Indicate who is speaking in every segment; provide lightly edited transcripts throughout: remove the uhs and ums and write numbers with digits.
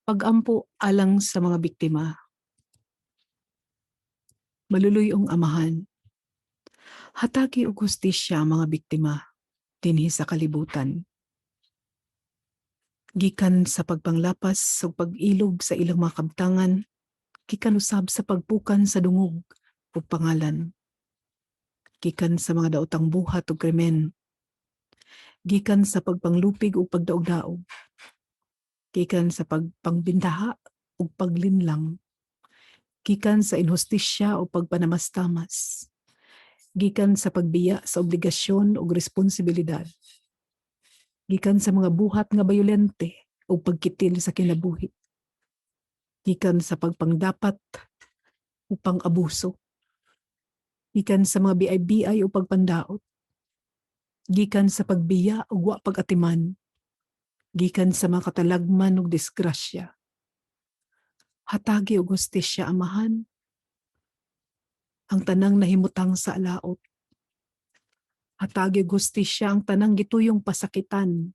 Speaker 1: Pag-ampo alang sa mga biktima. Maluluy-ong Amahan, hatagi og hustisya ang mga biktima dinhi sa kalibutan. Gikan sa pagpanglapas ug pag-ilog sa ilang mga kabtangan, gikan usab sa pagpukan sa dungog ug pangalan. Gikan sa mga daotang buhat ug krimen. Gikan sa pagpanglupig ug pagdaog-daog. Gikan sa pagpangbindaha ug paglinlang. Gikan sa inhustisya o pagpanamastamas. Gikan sa pagbiya sa obligasyon ug responsibilidad. Gikan sa mga buhat nga bayolente ug pagkitil sa kinabuhi. Gikan sa pagpangdapat ug pang-abuso. Gikan sa mga biay-biay o pagpandaot. Gikan sa pagbiya ug wa pag-atiman. Gikan sa mga katalagman ug disgrasya. Hatagi og hustisya, Amahan, ang tanang nahimutang sa alaot. Hatagi og hustisya ang tanang gituyong pasakitan.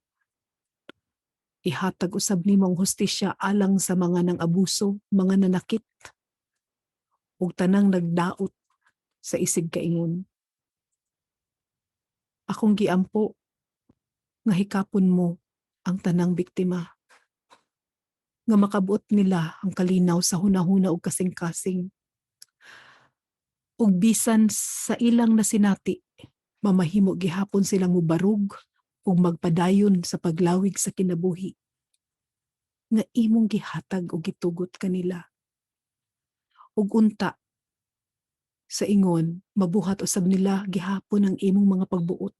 Speaker 1: Ihatag usab nimo ang hustisya alang sa mga nang-abuso, mga nanakit, ug tanang nagdaot sa isig kaingon. Akong giampo nga hikapon mo ang tanang biktima, nga makabuot nila ang kalinaw sa hunahuna ug kasing-kasing. Ug bisan sa ilang nasinati, mamahimo gihapon silang mubarog ug magpadayon sa paglawig sa kinabuhi nga imong gihatag ug gitugot kanila. Ug unta sa ingon, mabuhat usab nila gihapon ang imong mga pagbuot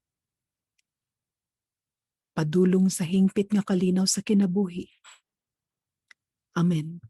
Speaker 1: padulong sa hingpit nga kalinaw sa kinabuhi. Amen.